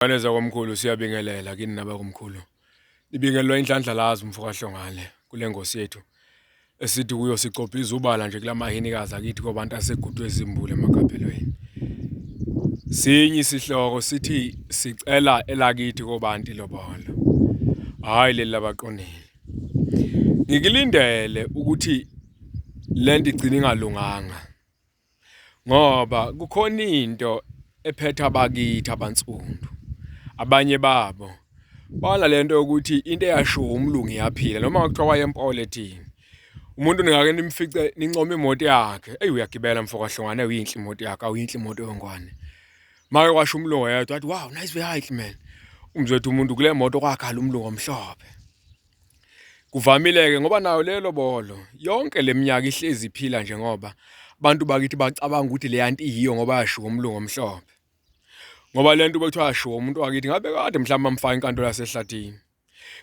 Ngane zakwamkhulu siyabingelela kini nabakwamkhulu. Nibingelelwa inhlanhla lazi umfo kaHlongane kule ngosi yethu esithi kuyo sicopha izubala nje kulamahinikazi akithi kwabantu asegudwe izimbulu emagabhelweni. Sinye isihloko sithi sicela elakithi kobantu ilobolo. Hhayi leli labaqonile. Ngikulindele ukuthi lento igcine ingalunganga. Ngoba kukhona into ephethe abakithi abansundu, abanye babo bala lento yokuthi into eyashiwo umlungu iyaphila noma kuthiwa wayempola ethini. Umuntu ningake nimfice nincoma imoto yakhe, eyi uyagibela mfo kaHlongwane uyinhle imoto yakhe, awuyinhle imoto yongwane. Make kwasho umlungu oyedwa wathi wow nice vehicle man. Umzwethu umuntu kule moto kwakhala umlungu omhlophe. Kuvamile-ke ngoba nayo le lobolo yonke le minyaka ihlezi iphila nje ngoba abantu bakithi bacabanga ukuthi leya nto iyiyo ngoba yashiwo umlungu omhlophe. Ngoba le nto bekuthiwa yashiwo umuntu wakithi ngabe kade mhlawumbe bamfaka inkantolo yasehlathini.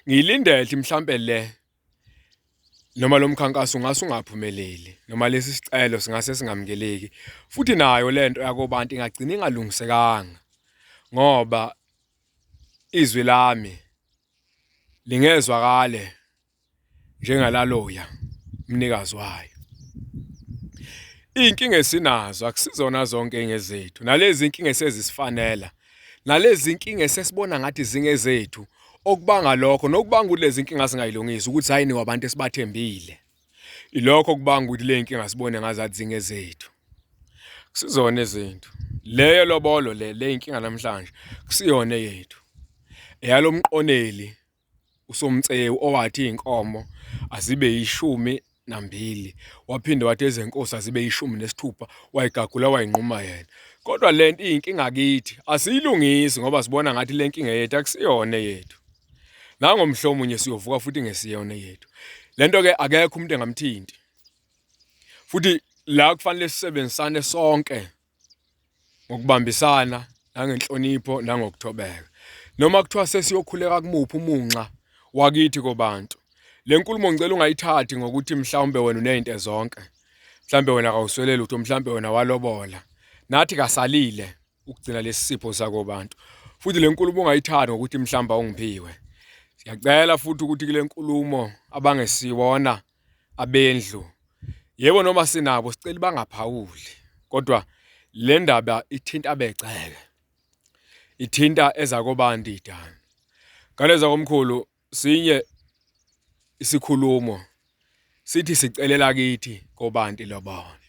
Ngiyilindele mhlampe le noma lo mkhankaso ungase ungaphumeleli noma lesi sicelo singase singamukeleki futhi nayo le nto yakobantu ingagcina ingalungisekanga ngoba izwi lami lingezwakale njengalaloya mnikazi wayo. Iy'nkinga esinazo akusizona zonke engezethu, nalezi nkinga esezisifanela, nalezi nkinga esesibona ngathi zingezethu, okubanga lokho nokubanga ukuthi lezi nkinga singayilungisi ukuthi sayinikwa abantu esibathembile. Ilokho okubanga ukuthi le nkinga sibone ngazathi zingezethu. Kusizona izinto. Leyo lobolo le le inkinga namhlanje kusiyona eyethu. Eyalomqoneli uSomtsewu owathi iy'nkomo azibe 12 waphinde wathi ezenkosi azibe 16 wayigagula wayinquma yena. Kodwa le nto iyinkinga kithi asiyilungisi ngoba sibona ngathi le nkinga yethu akusiyona eyethu. Nangomhlomunye siyovuka futhi ngesiyona eyethu. Le nto-ke akekho umuntu engamthinti. Futhi la kufanele sisebenzisane sonke ngokubambisana nangenhlonipho nangokuthobeka. Noma kuthiwa sesiyokhuleka kumuphi umunxa wakithi kobantu. Le nkulumo ngicela ungayithathi ngokuthi mhlawumbe wena unezinto zonke. Mhlawumbe wena kawuswele lutho, mhlawumbe wena walobola. Nathi kasalile ukugcina lesi sipho sakobantu. Futhi le nkulumo ungayithathi ngokuthi mhlawumbe awungiphiwe. Siyacela futhi ukuthi kule nkulumo abangesiwona abendlu yebo noma sinabo sicela bangaphawuli kodwa le ndaba ithinta abegceke ithinta ezakobantu idana ngane zakomkhulu sinye isikhulumo sithi sicelela kithi kobantu lobona.